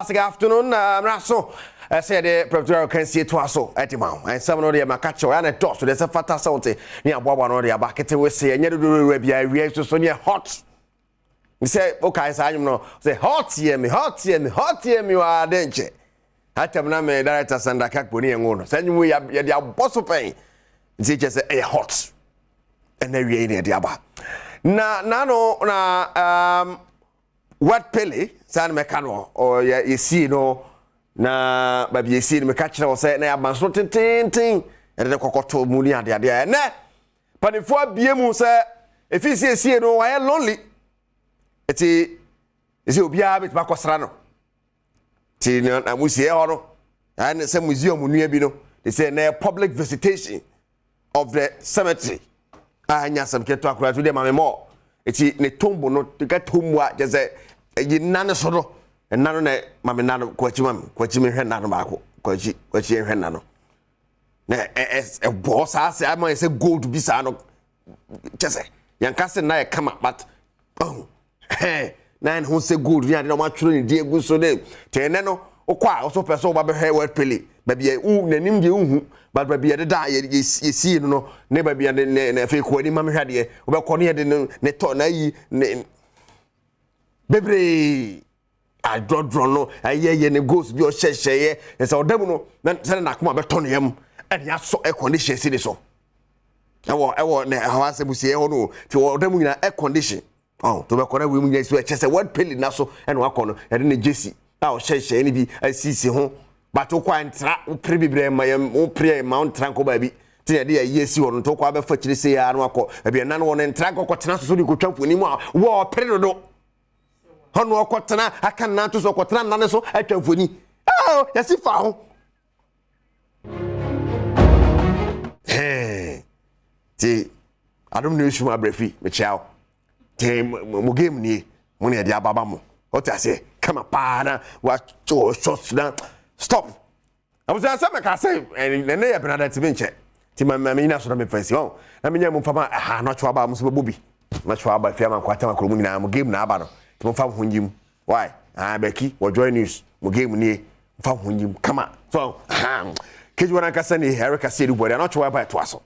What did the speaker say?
Good afternoon, mmara so ɛsɛ yɛde prɛmtoberɛ akansie toa so ɛde ma wo. Nsɛm no deɛ maka kyerɛ wo, ɛyɛ na ɛdɔɔso deɛ sɛ fata sɛ wote ne aboaboa no de aba ketewe se ɛnyɛ dodowura biara awia nso so neɛ hot. Sɛ wokae saa nwom no sɛ hot yɛ me, hot yɛ me, hot yɛ me waa de nkyɛ. Atam na me director Sandra Kakpo ne yɛn ngo no. Saa nwom yi yɛde abɔ so pɛn. Nti kyerɛ sɛ ɛyɛ hot. Ɛna awia yi na yɛde aba. Na nano na Wet Pele, saa na mɛka no, ɔyɛ yɛsie no na baabi yɛsie no meka kyerɛ wo sɛ na yɛ abansoro tententen yɛde ne kɔkɔto mu ne adeadeɛ a ɛnɛ panifoɔ abie mu sɛ ɛfiri sɛ yɛsie no wayɛ lonely, ɛti ɛsɛ obiara bɛtumi akɔsra no, nti na musie hɔ no ɛne sɛ museum nua bi no de sɛ na public visitation of the cemetery a ɛnyɛ asɛm ketewa koraa so deɛ maame mɔ eti ne tombo no ka tombo a kyɛ sɛ ɛyi nna ne so no nna no na maame nna no kɔ akyi maame kɔ akyi mehwɛ nna no baako kɔ akyi kɔ akyi nhwɛ nna no na ɛ ɛ ɛbɔ saa sɛ ama yɛ sɛ gold bi saa no kyɛ sɛ yɛn ka sɛ nna yɛ kama but ɔho hɛn na ne ho sɛ gold ne ade na wɔatwerɛ ne din agu so ne te ɛnɛ no wokɔ a wɔso pɛ sɛ woba bɛhwɛ Word Pele baabi a wo n'anim deɛ wohu but baabi a deda yɛsie no no ne baabi a ne ne afei kɔ anim ma mehwɛ adeɛ wobɛkɔ ne yɛde ne ne tɔ na ayi ne bebree adrɔdrɔ no ɛyɛ yɛ ne goals bi ɔhyɛhyɛeɛ sɛ ɔda mu no na sɛne n'akoma bɛtɔ ne yam ɛne asɔ air condition si ne so ɛwɔ ne ɛhɔ asɛ musie hɔ no nti ɔda mu nyinaa air condition ɔn to bɛkɔ na wei mu nyinaa so ɛkyɛ sɛ Word Pele na so ɛna wakɔ no ɛde ne jersey a ɔhyɛhyɛɛ no bi asisi ho but wokɔ a ntra wopere bebree ma yɛn wopere ma wontra nkɔ baabi nti na yɛde yɛyi asi hɔ no nti wokɔ abɛfa kyiri sei ara na wakɔ baabi ɛna no wɔ no ntra nkɔkɔ tena so so de kɔtwa mfoni mu a wɔpere dodo hɔ no ɔkɔtena aka nna to so ɔkɔtena nna ne so atwa mfoni yɛsi fa ho nti adom ne esum abrɛfi mekyia wo nti mo game nie mo ne yɛde ababa mo wote aseɛ kama paa na wakyɛ short na stop abusua sɛ mɛka sɛ ɛnɛ yɛ benada ntimi nkyɛ nti ma ma menyina so na mefa nsi hɔ na menya mu mfama ɛha na ɔtwe aba mo so bɛbɔ bi na ɔtwe aba fia ma nkwatam akoro mu nyinaa mo game na aba no nti momfa mo ho nyi mu why ah bɛki wɔ Joy News mo game nie mfa mo ho nyi mu kama so ah kejuwa nankasa ni Erica Siedu bɔde na ɔtwe aba ɛtoa so.